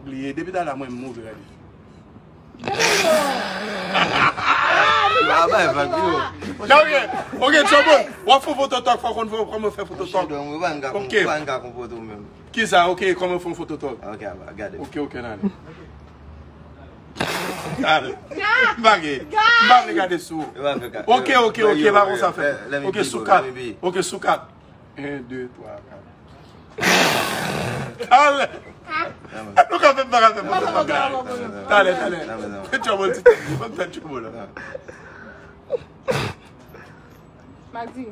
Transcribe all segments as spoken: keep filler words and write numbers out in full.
Li ye, depi talè a mwen m move, gade. Ah, bay vag yo. Gabriel, ok, Trouble, w ap fè foto talk, fò konn fè, kòman fè foto talk. Mwen pa n ka Ok. mwen pa n ka konpòte w menm. Kisa, ok, kòman fè yon foto talk. Ok, aba, gade. Ok, ok, nan ale. Gade. M pa gen. M pa vle gade sou. E pa fè ka. Ok, ok, ok, pa konsa fè. Ok, sou kat. Ok, sou kat. En, de, twa, kat. Ale. Nou ka fè, pa ka fè. Talè, talè. Fè Trouble ti. Fè Trouble la. Magdi.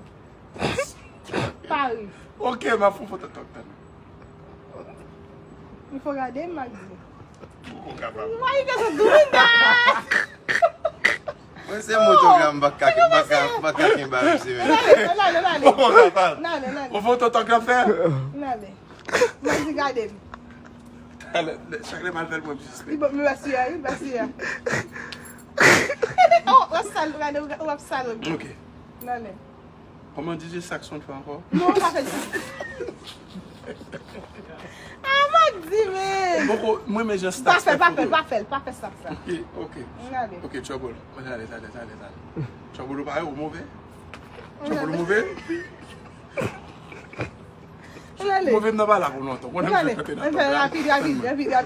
Paris. Ok, m ap fè yon foto talk, talè. Il faut regarder, Magdi. Ou kapab. Why you guys are doing that? Mwen se motogram bak ka bak ka bak ka kenbe a misye menm. Nale, nale, nale. Ou kapab. Nale, nale. Ou foto talk la fè? Nale. Magdi, gade m. Talè, chak lè m al fè l mwen disrespè. Li bon, mèsi a, wi, mèsi a. Oh, w ap sal, gade, w ap sal. Ok. Nale. Kòman D J Saxon fè ankò? Non, pa fè l. Ah, Magdi, men. Poko, mwen men jan Pa staff fè, fè pa fè, foto. Pa fè, pa fè sa, sa. Ok, ok. Nale. Ok, Trouble. Mwen ale, ale, ale, ale. Trouble ou pa ou move? Trouble ou move? Nale. Move m nan pa la pou lontan. Mwen Nale. fè kanpe Nale, nan rapid, rapid, rapid, rapid.